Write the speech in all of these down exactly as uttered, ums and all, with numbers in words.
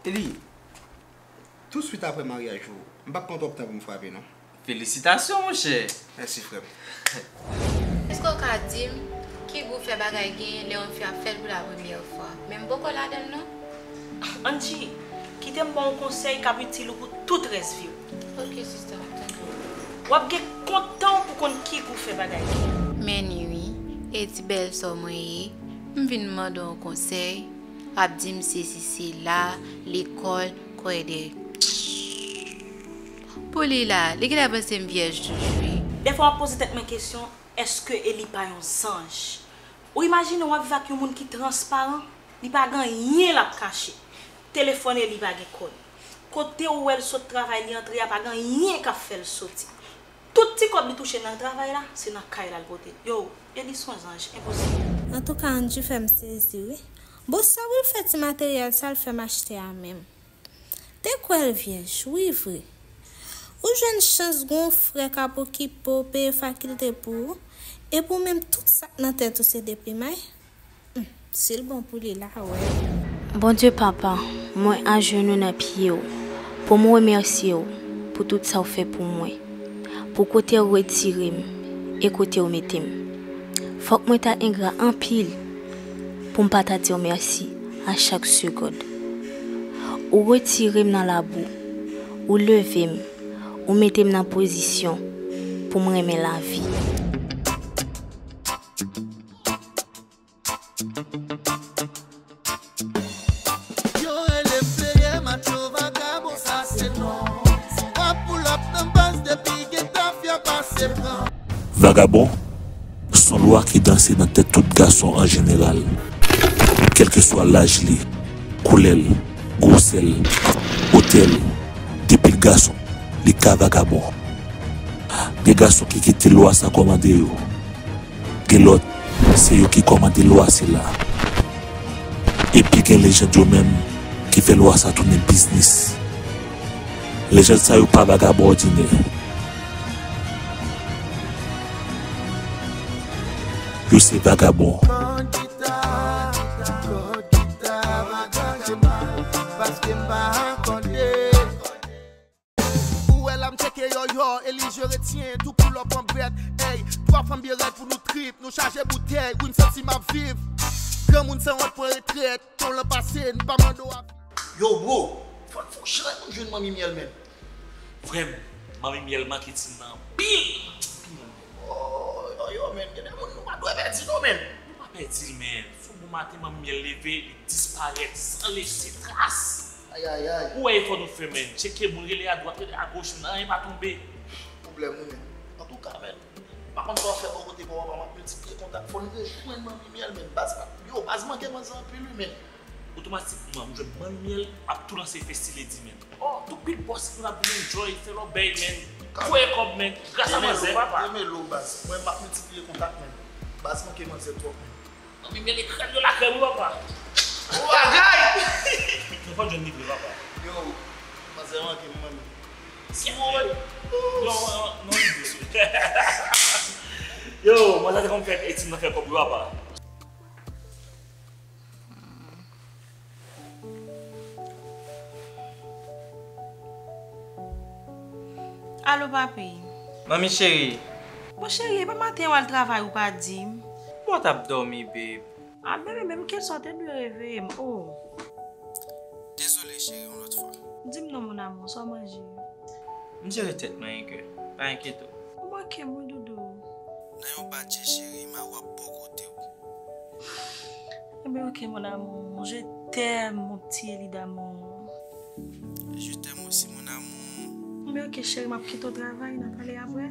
Eli, touswit apre maryaj ou, m p ap pran twòp tan pou m frape, non. Felisitasyon, monchè! Mèsi, frè m. Èske w ka di m ki gou fè bagay genyen lè yon fi ap fè l pou la premyè fwa? Men m poko ladan l, non. Angie, kite m ba w yon konsèy k ap itil ou pou tout rès vi w. Ok, sista, m ap tande w. W ap gen kont tan w pou konn ki gou fè bagay genyen. Men ni wi, e ti bèl sè w mwen ye, m vin mande w yon konsèy, w ap di m sesi sela, lekòl, kwè de. Pou li la, li genlè panse m vyèj toujou wi. Dèfwa m ap poze tèt mwen kesyon, èske Eli pa yon zanj? Ou imajine w ap viv ak yon moun ki transparan, li pa gen anyen l ap kache. Telefòn Eli pa gen kòd. Kote ou wè l sot travay li antre a pa gen anyen k ap fè l soti. Tout ti kòb li touche nan travay la, se nan kay la l pote. Yo, Eli se yon zanj, enposib. Antouka, Angie fè m sezi wi. Bon, sa pou l fè ti materyèl sa l fè m achte a menm? Te kwè l vyèj, wi vre. Ou jwenn chans gon frè k ap okipe w, peye fakilte pou ou, epi ou menm tout sa k nan tèt ou se depimay? Humm, si l bon pou li la, wè. Bondye Papa, mwen ajenou nan pye w pou m remèsye w pou tout sa w fè pou mwen, pou kote w retire m e kote w mete m. Fòk mwen ta engra anpil pou m pa ta di w mèsi a chak segonn. Ou retire m nan labou, ou leve m, ou mete m nan pozisyon pou m renmen lavi. Yo rele m player, macho vagabon, sa se non. Si w ap pull up nan baz depi gen tafya pase pran. Vagabon, s on lwa ki danse nan tèt tout gason an jeneral. Kèlkeswa laj li, koulè l, gwosè l, wotè l, depi l gason, li ka vagabon. Gen gason ki kite lwa sa kòmande yo. Gen lòt, se yo ki kòmande lwa sila. Epi gen lejand yo menm ki fè lwa sa tounen biznis. Lejand sa yo pa vagabon òdinè. Yo se vagabon. Ou wè la m tcheke yòyò, Eli je retiens, tou pull up an bèt. Ey, twa fanm byen rèd pou nou trip, nou chaje boutèy. Wi, m santi m ap viv. Granmoun sanwont pran retrèt, tan w lan pase, n pa mande w a. Yo, bro, fò n fè w chay pou n jwenn Manmi Myèl, menn. Frè m, Manmi Myèl manke di m nan anpil. Oh, yo, yo, menn, gen de moun nou pa dwe pèdi, non, menn. Nou pa pèdi l, menn. S on bon maten, Manmi Myèl leve, li disparèt san lese tras. Ay, ay, ay. Ou wè efò nou fè, menn. Tcheke moun, rele adwat, rele agoch, menn, anyen pa tonbe. Pwoblèm, wi, menn. Antouka, menn, m pa konn sa w ap fè bò kote pa w, papa, m ap miltipliye kontak. Fò n rejwenn Manmi Myèl, menn. Baz, yo, baz manke manzè anpil, wi, menn. Otomatikman, m jwenn Manmi Myèl, m ap tou lanse Festi Ledi, menn. Oh, tout pil bòs ki konn ap vin enjoy, fè lòbèy, menn. Voye kòb, menn. Gras a manzè, papa. Remelo, baz. Mwen, m ap miltipliye kontak, menn. Baz manke manzè twòp, menn. Manmi Myèl e krèm yo lakay wi papa. Gwo bagay! Nou pa jwenn li vre papa. Yo, manzè manke m, manmi. Si mwen wè. Non, non, non, non. Yo, manzè te konn fè etid nan fè kòb wi papa. Alo, papi. Manmi cheri. Bon, cheri, e pa maten w al travay ou pa di m? Bon, w t ap dòmi, babe. A, bebe, menm kèt sa w te dwe reveye m, oh. Dezole, cheri, yon lòt fwa. Di m non, mon amour, sa w manje? M jere tèt mwen, enkyè. Pa enkyete w. Ou manke m, wi, doudou. Nan yon bat je, cheri, m a w ap bò kote w. Enben, ok, mon amour. Je t'aime, mon petit Eli d'amour. Je t'aime aussi, mon amour. Enben, ok, cheri, m ap kite w travay, n a pale apre.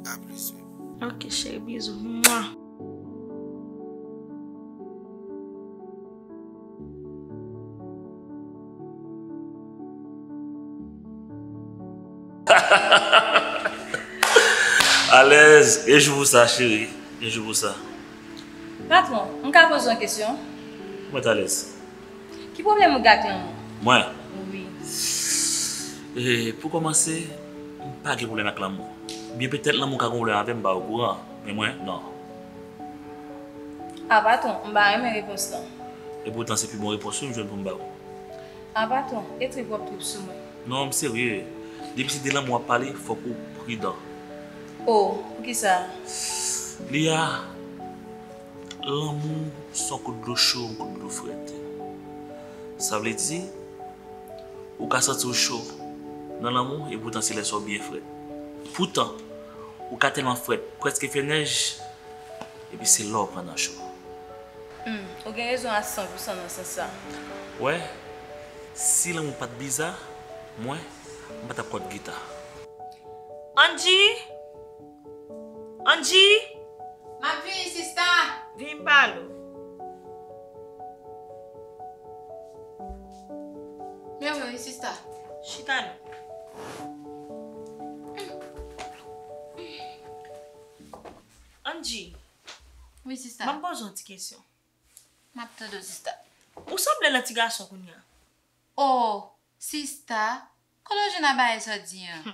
A plus, baby. Ok, cheri, bizou. Mwa. Alèz, gen jou pou sa, cheri. Gen jou pou sa. Patwon, m ka poze w yon kesyon? Mwen t alèz. Ki pwoblèm ou gen ak lanmou? Mwen? Wi. E, pou kòmanse, m pa gen pwoblèm ak lanmou. Byen petèt lanmou ka gen pwoblèm avè m, m pa okouran. Men mwen, non. A, patwon, m pa renmen repons lan. Epoutan, se pi bon repons wi m jwenn pou m ba w. A patwon, e trip w ap trip sou mwen. Non, m serye. Depi se de lanmou w ap pale, fòk ou pridan. Oh, poukisa? Li a, lanmou se yon kout dlo cho, yon kout dlo frèt. Sa vle di, ou ka santi w cho nan lanmou, e poutan se lè sa w byen frèt. Poutan, ou ka tèlman frèt, prèske fè nèj, epi se la w pran nan cho. Hmm, ou gen rezon a san pou san nan sans sa. Wè, si lanmou pa t biza, mwen, m pa t ap kòd gita. Angie! Angie! M ap vini, sista! Vin m pale w. Men mwen wi, sista. Chita non. Angie. Wi, sista. M ap poze w yon ti kesyon. M ap tande w, sista. Ou sanble nan ti gason kounye a. Oh, sista, kote w jwenn a bagay sa w di an?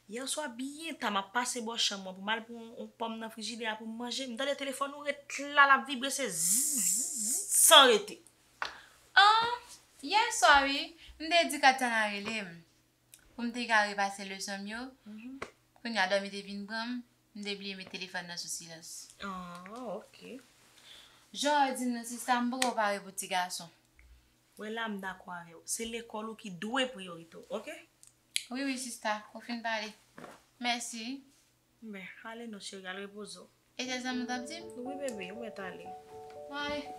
Yèswa byen ta, m ap pase bò chanm mwen pou m al pran yon, yon pòm nan frijidè a pou m manje. M tande telefòn ou ret la, l ap vibre, se zzz san rete. Ah, yèswa wi, m te di Katiana rele m. Pou m te ka repase leson m yo. Mhm. Kounye a dòmi te vin pran m, m te bliye met telefòn nan sou silans. Ah, ok. Jan w di m nan, sista, m poko pare pou ti gason. Wè la, m dakò avè w. Se lekòl ou ki dwe priyorite w, ok? Wi, wi, sista, ou fin pale. Mèsi. Ben, ale non, cheri, al repoze w. E se sa m t ap di m? Wi, bebe, ou mèt ale. Bye.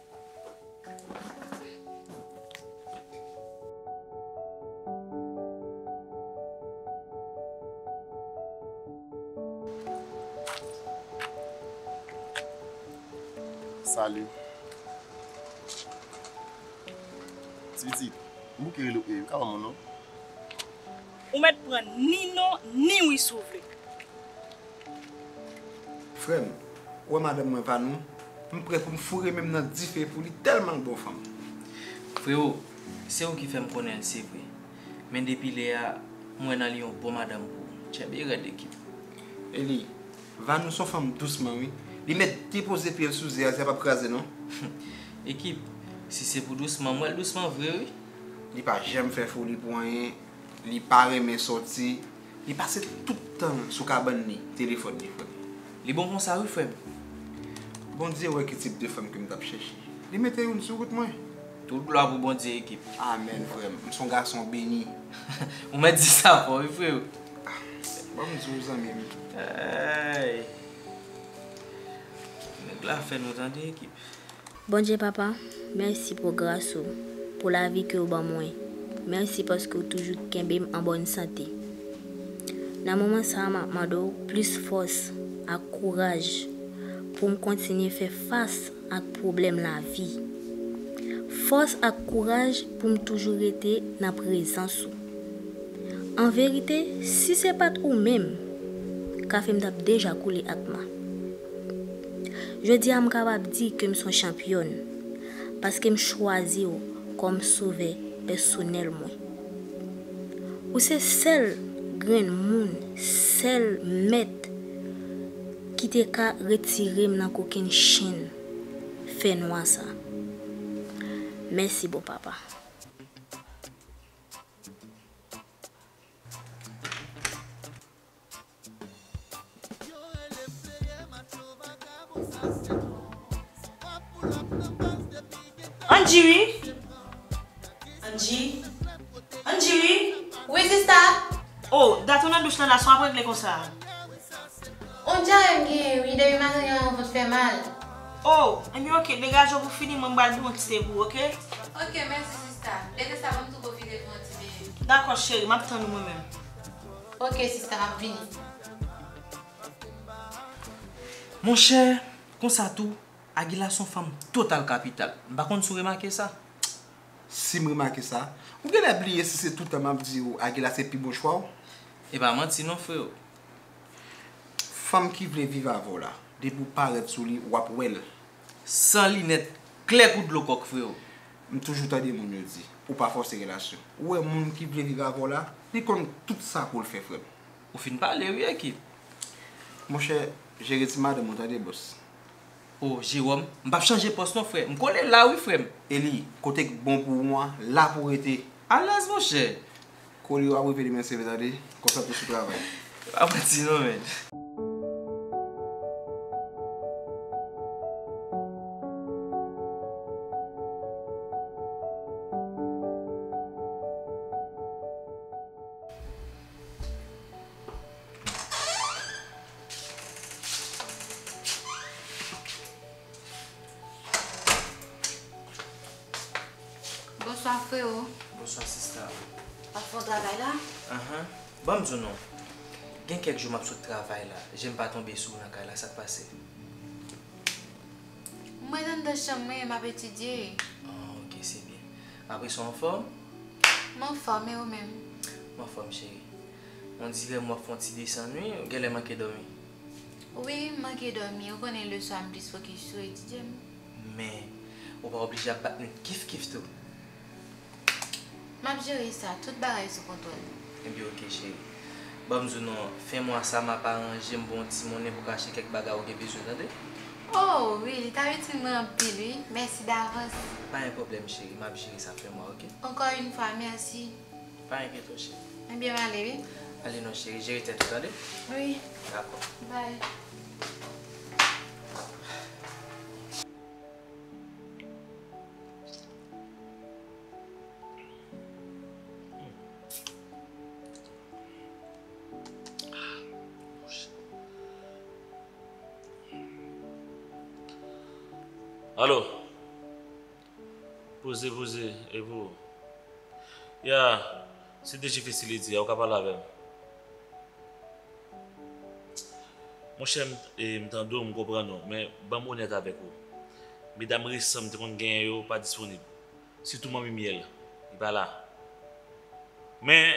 Salut. Ti pitit, m bouke rele w, e, ou ka ban m ou non? Ou mèt pran ni non, ni wi si w vle. Frè m, ou wè madanm mwen Vanou, m prè pou m foure men m nan dife pou li tèlman l bon fanm. Frewo, se ou ki fè m konnen l se vre. Men depi lè a, m wè nan li yon bon madanm pou ou. Tchenbe rèd, Ekip. Eli, Vanou se yon fanm dousman wi. Li mèt depoze pye l sou zye a, zye a p ap kraze non. Ekip, si se pou dousman, m wè l dousman vre wi. Li pa janm fè foli pou anyen, li pa renmen sòti, li pase tout tan l sou kabann li, telefòn li, frè m. Li bon konsa wi, frè m. Bondye wè ki tip de fanm ke m t ap chèche. Li mete youn sou wout mwen. Tout glwa pou Bondye, Ekip. Amèn, frè m. M se yon gason beni. Ou mèt di sa fò wi, freo. Ban m di w, zanmi m. Ay. Nèg la fè nou tande, Ekip. Bondye Papa, mèsi pou gras ou, pou lavi ke w ban mwen. Mèsi paske w toujou kenbe m an bòn sante. Nan moman sa a, m ap mande w plis fòs ak kouraj pou m kontinye fè fas ak pwoblèm lavi. Fòs ak kouraj pou m toujou rete nan prezans ou. An verite, si se pa t ou menm, kafe m t ap deja koule ak ma. Jodi a, m kapab di ke m se yon chanpyòn, paske m chwazi w kòm sovè pèsonèl mwen. Ou se sèl grenn moun, sèl mèt ki te ka retire m nan kokenn chenn fènwa sa. Mèsi, bon Papa. Angie wi. Angie. Angie wi. Wi, sista. Oh, dat ou nan douch lan la, sa w ap regle konsa? On dyare m genyen wi, depi maten an vant fè mal. Oh, enben oke, degaje w pou fini, mwen m pral bouyi yon ti te pou ou, oke? Oke, mèsi sista. Lè de sa, ban m tou pwofite pou yon ti benyen. Dakò cheri, m ap tann ou mwen menm. Oke sista, m ap vini. Monchè, konsa tou, Aguila se yon fanm total kapital. M pa konn si w remake sa. Si m remake sa, ou genlè bliye si se toutan m ap di w Aguila se pi bon chwa w. E pa manti non, freo. Fanm ki vle viv avè w la, depi w parèt sou li, w ap wè l. San linèt, klè kou dlo kòk, freo. M toujou tande moun yo di, ou pa fòse relasyon. Ou wè moun ki vle viv avè w la, li konn tout sa pou l fè, frè m. Ou fin pale wi, Ekip. Monchè, jere ti madanm ou tande, bòs. O, Jewòm, m p ap chanje pòs non, frè. M kole la wi, frè m. Eli, kote k bon pou ou an, la pou w rete. Alèz, monchè! Kole w ap revele men seve, tande? Konsantre sou travay. Pa manti non, men. Bonswa, frewo. Bonswa, sista. W ap fè yon travay la? Ahan. Ban m di w non. Gen kèk jou m ap sot travay la. Je m pa tonbe sou ou nan kay la. Sa k pase? Mwen anndan chanm mwen, m ap etidye. Ah, ok, se byen. Apre sa, w anfòm? M anfòm, e ou menm? M anfòm, cheri. On dirè m w ap fè yon ti desann, wi. Ou genlè manke dòmi. Wi, m manke dòmi. Ou konnen leswa m plis fokis sou etidye m. Men, ou pa oblije ap bat nwit kif kif tou. M ap jere sa, tout bagay sou kontwòl. Ebyen, ok, cheri. Ban m di w non, fen mwa sa, m ap aranje m ba w yon ti monnen pou w ka achte kèk bagay ou gen bezwen, tande? Oh, wi, li ta itil mwen anpil, wi. Mèsi davans. Pa gen pwoblèm, cheri. M ap jere sa fen mwa, ok? Encore une fois, merci. Pa enkyete w, cheri. Ebyen, m ale, wi. Ale non, cheri. Jere tèt ou, tande? Wi. Dakò. Bye. Alo? Poze, poze, e pou ou? Ya, se D J Festi li di a, ou ka pale avè m. Monchè, m, e, m tande w, m konprann ou, men ban m onèt avèk ou. Medam resan m te konn genyen yo pa disponib. Sitou manmi Myèl, li pa la. Men,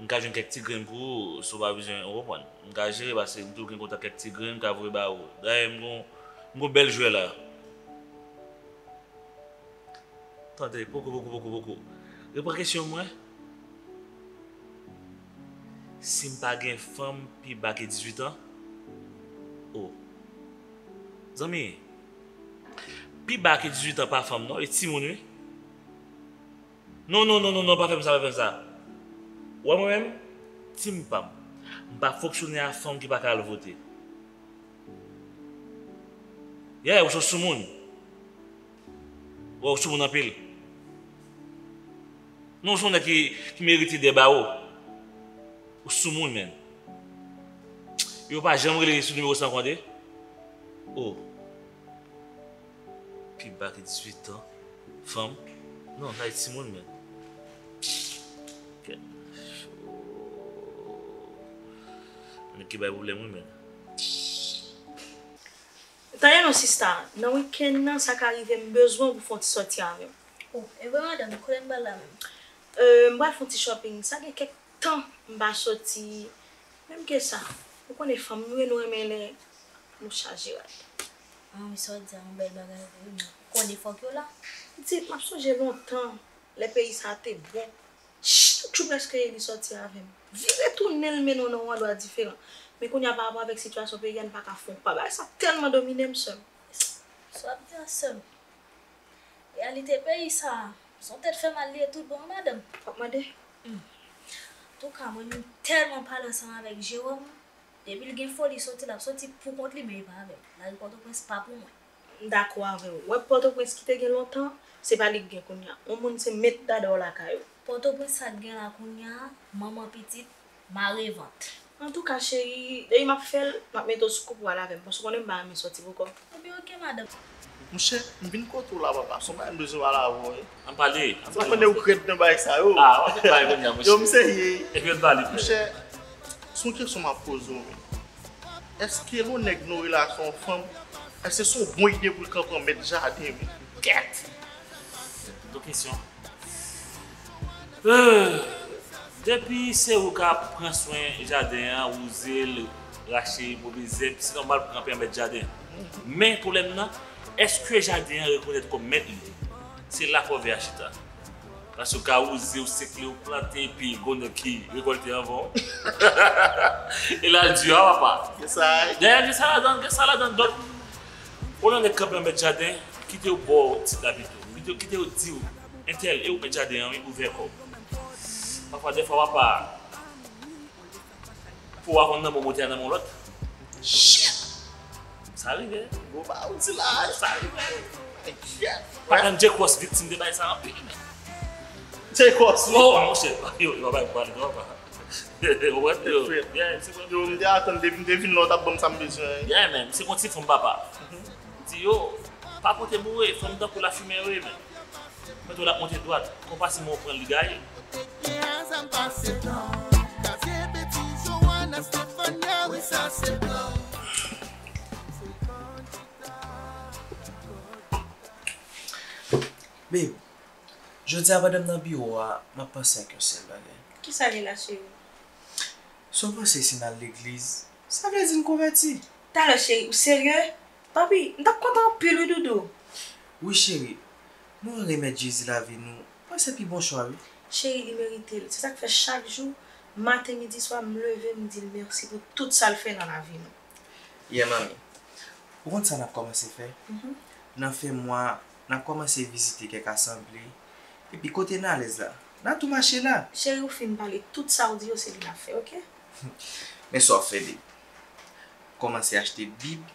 m ka jwenn kèk ti grenn pou ou, si w pa bezwen, ou konprann. M ka jere, paske m toujou gen kontak kèk ti grenn, m ka voye ba ou. Dayè, m gon, m gon bèl jwè la. Tande, poko, poko, poko, poko. Repran kesyon mwen. Si m pa gen fanm pi ba ke dizuit an? O. Zanmi, pi ba ke dizuit an pa fanm non, e timoun wi. Non, non, non, non, non, pa fè m sa, pa fè m sa. Ou wè mwen menm, tim pa m. M pa fonksyone a fanm ki pa ka al vote. Yeah, ou se soumoun. Ou se soumoun anpil. Non, ou se yon nèg ki, ki merite de bawo. Ou soumoun, menn. Yo pa janm rele sou nimewo sa ankò, tande? Oh. Pi ba ke dizuit an. Fanm. Non, sa e timoun, menn. Kèt. Nèg ki bay pwoblèm, wi, menn. Tande non sista, nan wikenn nan, sa ka rive m bezwen w pou fè yon ti sòti avè m. Oh, e vre madanm, kote n pral la menm? Euh, m pral fè yon ti shopping, sa gen kèk tan m pa sòti. Menm ke sa, ou konnen fanm nou ye, nou renmen lè nou chaje rad. Ah wi, sa w di a yon bèl bagay vre wi, men konnen fòk yo la. Pitit, m ap sonje lontan. Lè peyi sa a te bon, chak jou prèske Eli sòti avè m. Vire tounen l mennen w nan yon andwa diferan. Men kounye a pa rapò avèk sitiyasyon peyi a, n pa ka fè yon pa. Bagay sa tèlman domine m, sè m. Sa w ap di a, sè m? Reyalite peyi sa a, se yon tèt fè mal li ye tout bon, wi, madanm. W ap mande? Hmm. Antouka, mwen menm tèlman pale ansanm avèk Jewòm, depi l gen foli sòti, l ap sòti pou kont li, men e pa avè m. Lari Pòtoprens pa pou mwen. M dakò avè w. W wè Pòtoprens ki te gen lontan, se pa li k gen kounye a. Yon moun se met dada w lakay ou. Pòtoprens sa k gen la kounye a, manman pitit, mare vant. Antouka, cheri, depi m ap fè l, m ap mete w sou kou pou w al avè m, paske w konnen m pa renmen sòti pou kò m. Ebyen, oke, madanm. Monchè, m vin kote w la, papa. Se yon bagay m bezwen pale avè w, wi. Ann pale, ann pale. Sa konnen ou ret nan bagay sa yo. Ah, w ap bay kounye a, monchè. Yo, m serye. Epi ann pale, frè. Monchè, se yon kesyon m ap poze w, men. Èske lè yon nèg nan yon relasyon yon fanm, èske se yon bon ide pou l ka pran mèt jaden, men? Kèt! Bon kesyon. Euh, depi se ou k ap pran swen jaden an, wouze l, rache move zèb, se nòmal pou kanpe an mèt jaden. Men pwoblèm nan, èske jaden an rekonèt kòm mèt li? Se la pwovè a chita. Paske ou ka wouze, ou sekle, ou plante, epi gon nèg ki rekòlte anvan w. E la l di, a papa. Gen sa. Dayè, gen sa ladan, gen sa ladan. Donk, ou nan nèg kanpe an mèt jaden, kite yo ba w tit la pito. Kite, kite yo di w. Entèl, e ou mèt jaden an, wi, ouvè kò w. Pafwa, dèfwa, papa, pou w ap konn nan bon monte a nan bon lòt. Shit! Sa rive. Bon, ba, ou di la, sa rive. Shit! Padan Jay Cross viktim de bagay sa anpil, men. Jay Cross, wi. Oh, monchè, yo, yo, bay pale, yo, pale. Ou wè, yo. Yeah, se bon. Yo, m te atann, depi m te vin la, w t ap ban m sa m bezwen. Yeah, man, se konn ti fanm papa. Di yo, pa pote boure, fanm tankou lafimen yo ye, men. Mèt ou l ap monte dwat, konpa si mwen pran li gaye. Babe, jodi a pandan m nan biwo a, m ap panse ak yon sèl bagay. Kisa li la, cheri? Si w panse si n al legliz, sa vle di n konvèti. Talè, cheri, ou serye? Papi, m t ap kontan anpil wi, doudou. Wi, cheri, nou remèt Jezi lavi nou, mwen se pi bon chwa, wi. Cheri, li merite l. Se sa k fè chak jou, maten, midi, swa, m leve, m di l mèsi pou tout sa l fè nan lavi nou. Yeah, manmi. Ou konn sa n ap kòmanse fè? Mhm. Nan fen mwa a, n ap kòmanse vizite kèk asanble. Epi kote n alèz la, n a tou mache la. Cheri, ou fin pale, tout sa w di yo, se li n ap fè, oke? Men sa w ap fè, babe. Kòmanse achte Bib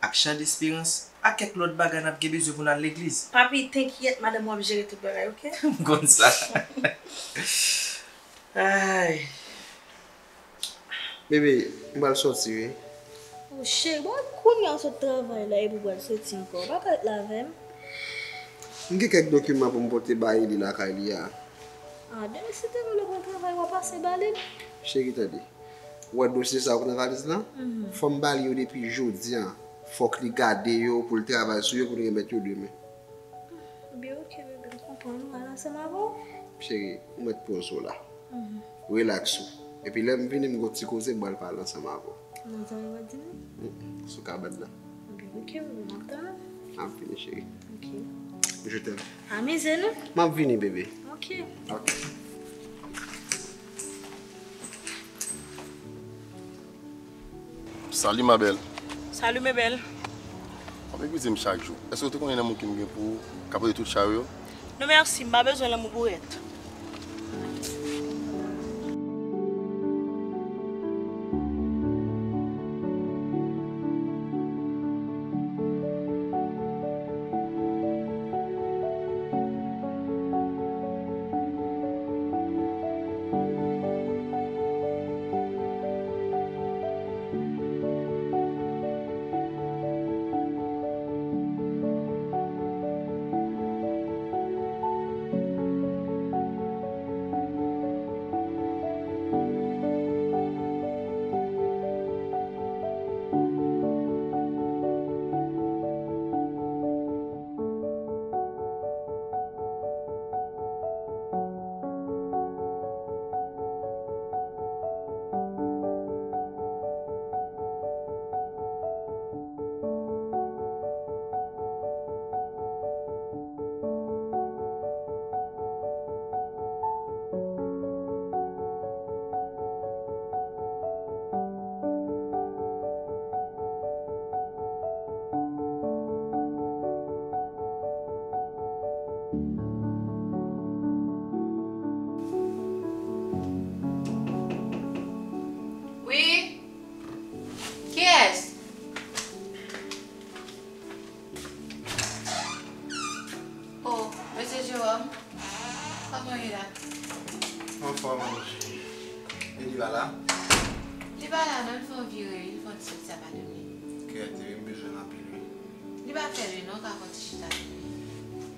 ak Chan Desperans ak kèk lòt bagay n ap gen bezwen pou n al legliz. Papi, tenkyèt, madanm ou ap jere tout bagay, oke? M konn sa. Ay. Bebe, m pral sòti, wi. O, cheri, bon, kounye a w sot travay la epi w pral soti ankò. Ou pa ka ret la avè m? M gen kèk dokiman pou m pote bay li lakay li a. A, demen si te vle pran travay, w a pase ba li l. Cheri, tande. Ou wè dosye sa yo k nan valiz lan? Mhm. Fò m ba li yo depi jodi a. Fòk li gade yo, pou l travay sou yo, pou n remèt yo demen. Ebyen, oke, bebe, m konprann. Ou al ansanm avè w? Cheri, ou mèt poze w la. Mhm. Rilaks ou. Epi lè m vini, m gon ti koze m pral pale ansanm avè w. Nan zòrèy w ap di m? Mm, sou kabann nan. Ebyen, oke, bebe, m ap tann ou. M ap vini, cheri. Oke. Je t'aime. Amize nou. M ap vini, bebe. Oke. Oke. Salut, ma belle. Salut, mes belles. W ap epuize m chak jou. Èske w te konnen nan moun ki m gen pou ou, k ap pote tout chay ou yo? Non, mèsi, m pa bezwen lanmou bourèt. Wi? Kiyès? O, mesye Jewòm, kòman w ye la? Anfòm, anfòm. E li pa la? Li pa la non, li fè yon vire, li fè yon ti soti, ap al dòmi. Kèt, li bezwen anpil, wi. Li pa fè lwen non, ka fè yon ti chita.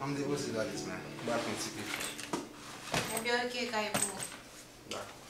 An m depoze valiz mwen, m pral fè yon ti pipi. Ebyen, oke, kay pou ou. Dakò.